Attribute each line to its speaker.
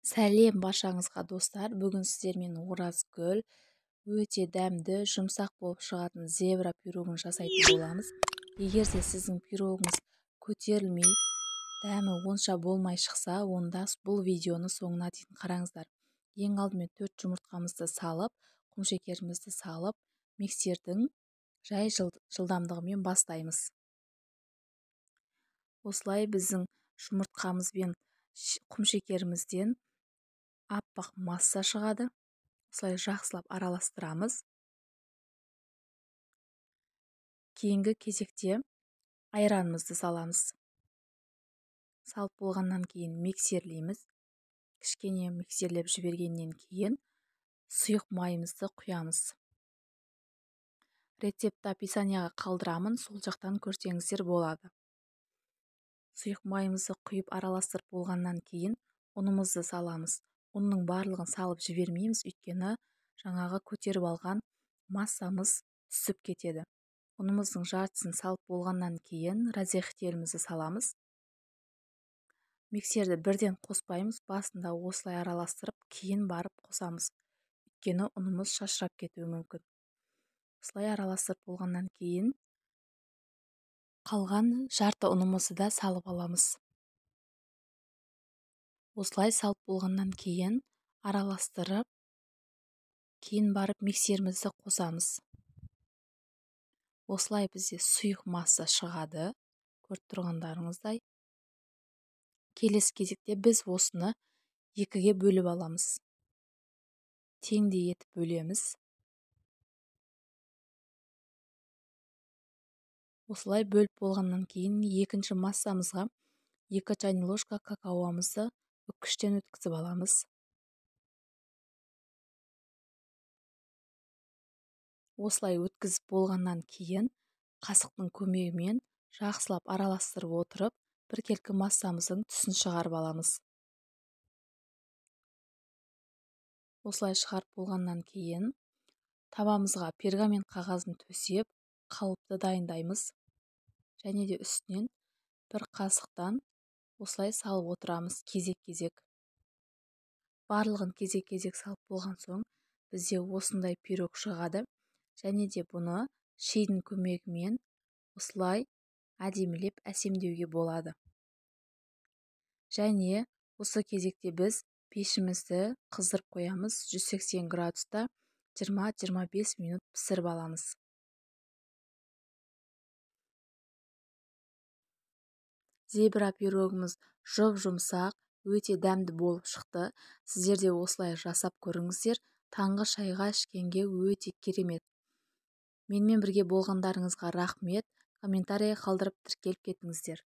Speaker 1: Сәлем баршаңызға, достар. Бүгін сіздермен Оразгүл өте дәмді, жұмсақ болып шығатын зебра пирогын жасайтын боламыз. Егер де сіздің пирогыңыз көтерілмей, дәмі онша болмай шықса, онда бұл видеоны соңына дейін қараңыздар. Ең алдымен 4 жұмыртқамызды салып, құмшекерімізді салып, миксердің жай жылдамдығымен бастаймыз. Осылай біздің жұмыртқамыз бен құмшекерімізден аппақ масса шығады. Осылай жақсылап араластырамыз. Кейінгі кезекте айранымызды саламыз. Салып болғаннан кейін миксерлейміз. Кішкене миксерлеп жібергеннен кейін сұйық майымызды құямыз. Рецептті описанияға қалдырамын, сол жақтан көрсеңіздер болады. Сұйық майымызды құйып араластырып болғаннан кейін ұнымызды саламыз. Ұнның барлығын салып жібермейміз, өйткені жаңағы көтеріп алған массамыз түсіп кетеді. Ұнымыздың жартысын салып болғаннан кейін разрыхителімізді саламыз. Миксерді бірден қоспаймыз, басында осылай араластырып, кейін барып қосамыз. Өйткені ұнымыз шашырап кетуі мүмкін. Осылай араластырып болғаннан кейін қалған жарты ұнымызды да салып аламыз. Осылай салып болғаннан кейін араластырып, кейін барып миксерімізді қосамыз. Осылай бізде сұйық масса шығады, көріп тұрғандарыңыздай. Келесі кезекте біз осыны екіге бөліп аламыз. Теңдей етіп бөлеміз. Осылай бөліп болғаннан кейін екінші массамызға 2 чайный ложка какаомызды үккіштен өткізіп аламыз. Осылай өткізіп болғаннан кейін қасықтың көмегімен жақсылап араластырып отырып, біркелкі массамыздың түсін шығарып аламыз. Осылай шығарып болғаннан кейін табамызға пергамент қағазын төсеп, қалыпты дайындаймыз. Және де үстінен бір қасықтан осылай салып отырамыз кезек-кезек. Барлығын кезек-кезек салып болған соң бізде осындай пирог шығады. Және де бұны шейдің көмегімен осылай әдемілеп әсемдеуге болады. Және осы кезекте біз пешімізді қыздырып қоямыз. 180 градуста 20-25 минут пісіріп аламыз. Зебра пирогымыз жұп-жұмсақ, өте дәмді болып шықты. Сіздер де осылай жасап көріңіздер. Таңғы шайға ішкенге өте керемет. Менімен бірге болғандарыңызға рахмет. Комментарий қалдырып тіркеліп кетіңіздер.